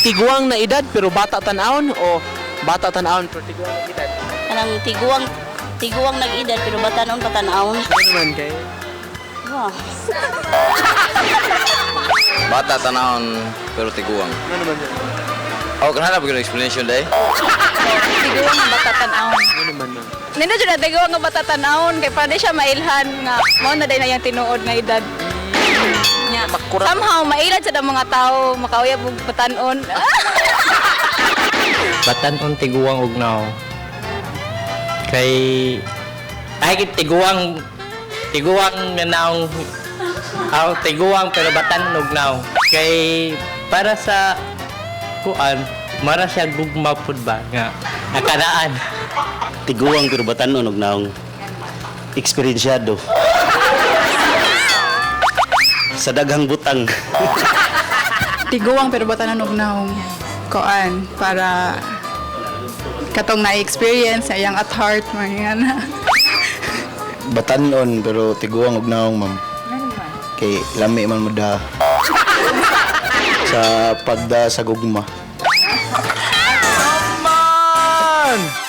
Tiguang na edad pero bata tan-awon o bata tan-awon pero tiguang na edad? Kanang tiguang tiguang nag-edad pero batanon pa tan-awon. Ano naman kay? Wow. Bata tanawon pero tiguang. Ano naman yun? Oh, kanang pa explanation day. Tiguang nga bata tan-awon. Ano naman ma'am? Nindot jud na tiguang nga bata tan-awon kay para di siya mailhan nga mao na day na iyang tinuod nga edad. Nya. Makurat. Somehow mailad sa mga tao makauyab og batan-on. Batan-on, tiguang og naong. Kay ay tiguang tiguang nga naong aw tiguang pero batan-on og naong. Kay para sa kuan mara siya gugma pud ba nga nakaraan. Tiguang pero batanon og naong. Eksperyensyado. Sa daghang butang. Tiguang pero batanon og naong, koan, para katong na-experience sa iyang at heart mga na. Batanon pero tiguang og naong, ma'am. Kay lami man mo da sa pagda sa gugma. Man!